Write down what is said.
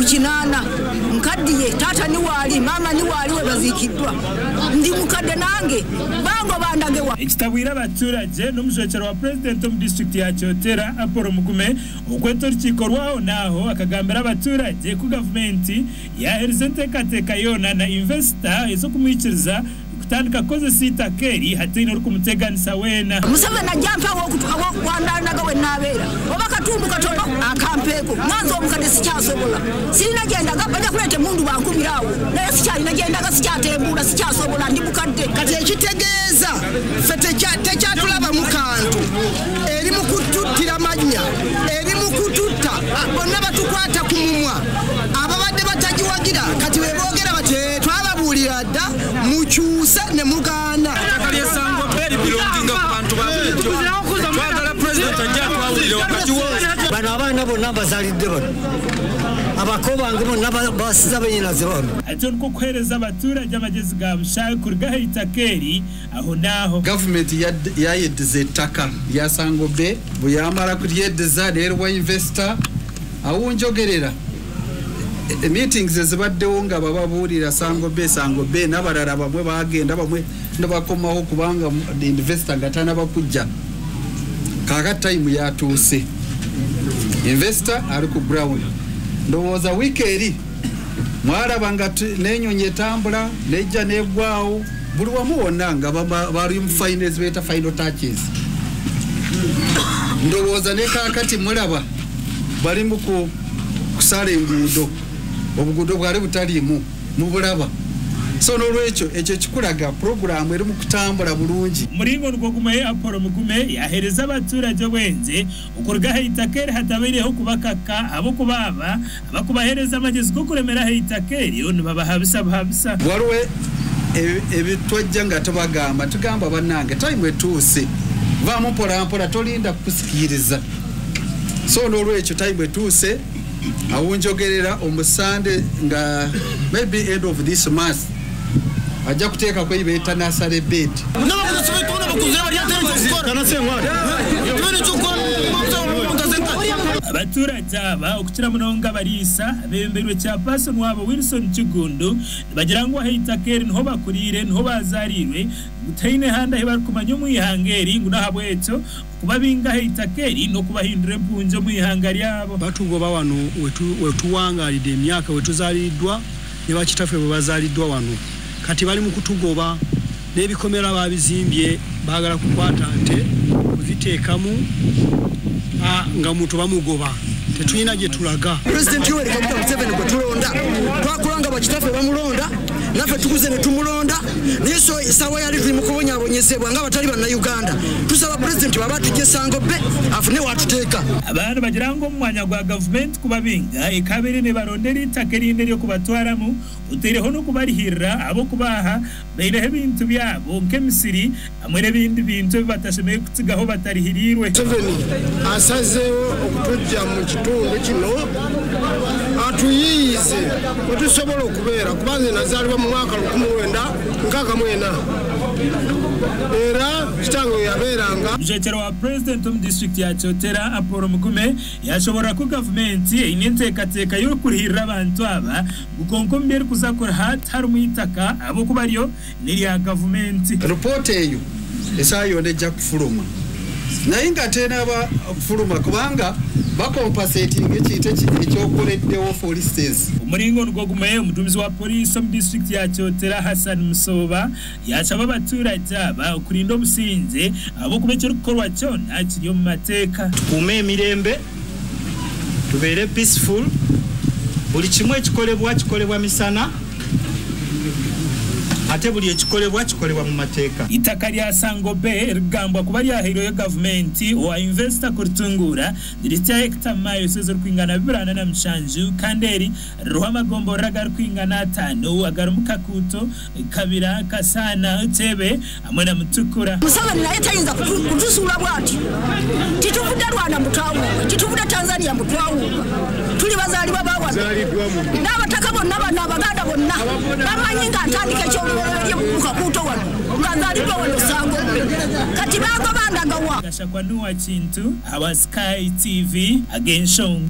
Mu 80 nkaddiye, taata ni waali, maama ni waali we baziikiddwa. Ndi mukadde nange bango bandagewa. Ekitabwire abaturage n'omujwekyero wa purezidenti omu disitulikiti ya Kyotera Apollo Mugume okweta orukiiko rwaho naaho akagambira abaturage ku gavumenti yaheereza enteekateeka yoona na invesita ez'okumwikiriza kutandika kukozesa eitaka eri hataine orikumuteganisa weena. Museveni ajja mpawo wandanaga we naabeera oba katundu katono akampeeko nganze omukadde sikyasobola, sirina gyendaga, bajja kuleeta emundu bankumira awo naye sikyalina gyendaga, sikyatembuula, sikyasobola, ndi mukadde. Kati ekitegeeza ffe tekyatulabamu kantu, eri mu kututtira mannya, eri mu kututta, bonna batukwata ku mumwa. Ababadde batagiwagira kati bwe boogera bati twababuulira dda mukyuse ne mugaana. Ettaka ly'e Sango Bay libelonginga ku bantu ba bulijjo. Twagala pulezidenti ajja atwawulire wakati wo. Bano abaana bonna bazaalidde bano, abako bange bonna basiza benyinaze bano. Ate nikwo kuheereza abaturage amagezi ga busha kuruga aha itaka eri aho naaho. Gavumenti yayediza ettaka lya Sango Bay, bwe yamala kulyediza neeruwa investor awunjogerera. Meetings ezibaddewo nga bababuulira Sango Bay, Sango Bay n'abalala bamwe bagenda bamwe ne bakomawo kubanga investor nga tanaba kujja. Kaakati time yatuuse, investor ali ku ground. Ndowooza wiiki eri mwaraba nga n'ennyonyi etambula nejja neggwawo buli wamu wonna nga bali mu finals beeta final touches. Ndowooza ne kaakati mulaba bali mu kusala enguudo, obuguudo bwali butaliimu mubulaba. So n'olwekyo ekyo kikulaga puroguraamu eri mu kutambula bulungi. Omuringo nigwo gumwe Apollo Mugume yaheereza abaturage obwengye okuruga aha itaka eri hatabaireho kubakaka ahabw'okuba abakubaheereza amagezi g'okuremera aha itaka eryo nibabahabisa buhabisa. Waliwo ebitwajja nga tubagamba, tugamba bannange time etuuse, vaamu mpola mpola tolinda kukusikiriza. So n'olwekyo time etuuse awunjogerera omusande nga maybe end of this month ajja kuteekako ebeeta nursery bed. Abaturage aba okukira munonga bariisa abemberwe chairperson wabo Wilson Kigundu nibagira ngu aha itaka eri niho bakuriire, niho bazaariirwe, ngu taine handi ahi barikumanya omu ihanga eri, ngu n'ahabwekyo okubabinga aha itaka eri n'okubahindura empungi omu ihanga ryabo. Batugoba wano wetuwangaalidde emyaka wetuzaaliddwa ne bakitaffe bwe bazaaliddwa wano, kati bali mu kutugoba n'ebikomera babizimbye, baagala kukwata nte kuziteekamu nga muntu bamugoba, tetulina gye tulaga. Pulezidenti Yoweri Kaguta Museveni gwe tulonda, twakula nga bakitaffe bamulonda, naffe tukuze ne tumulonda, naye so essaawa yali tuli mu kubonyaabonyezebwa nga abatali bannayuganda. Tusaba pulezidenti bw'aba atujja Sango Bay afune w'atuteeka. Abantu bagira ngu omu mwanya gwa gavumenti kubabinga ekabeire nibarondera eitaka erindi ery'okubatwaramu, oteireho n'okubarihirira ab'okubaha baireho ebintu byabo nk'emisiri hamwe n'ebindi bintu ebi batashemereire kutsigaho batarihiriirwe. Museveni asazeewo okutujja mu kitundu kino atuyiize wetusobola okubeera, kuba nze nazaalibwa mu mwaka 1964 era kitange we yabeeranga. Omujwekyero wa purezidenti omu disitulikiti ya Kyotera Apollo Mugume yashoborora ku gavumenti eine enteekateeka y'okurihirira abantu aba ngu konka omu byerikuza kuriha tiharimu eitaka ahabw'okuba ryo n'erya gavumenti. Ripoota eyo esaawa yonna ejja kufuluma, naye nga tenaba kufuluma kubanga bakompensatinga ekintu ekyokoleddewo for instance. Omuringo nigwo gumwe omuduumizi wa poliisi omu disitulikiti ya Kyotera Hassan Musoba yashaba abaturage aba okurinda obusinge ahabw'okuba ekirikukorwa kyona kiri omu mateeka. Tukuume emirembe, tubeere peaceful, buli kimu ekikolebwa kikolebwa misana, ate buli ekikolebwa kikolebwa mu mateeka. Itaka lya Sango Bay rigambwa kuba ryahairweyo gavumenti owa investor kuritungura riritsya hekita miles ezirikwingana 47 kandi eri ririho amagomborora agarikwingana 5 agarimu Kakuuto, Kabira, Kasana, Tebe hamwe na Mutukura. Museveni naye tayinza kutusuula bw'ati, tituvudde Rwanda mutwawuuka, tituvudde Tanzania mutwawuuka, tuli bazaalibwa ba wano n'abataka bonna bano Abaganda bonna bamanyi nga ntandika ekyolubereberye mu Kakuuto wano nga nzaaliddwa wano Sango Bay, kati bagoba ndagawa. Gashakwa Nuwa Kintu, awa Sky TV ag'enshonga.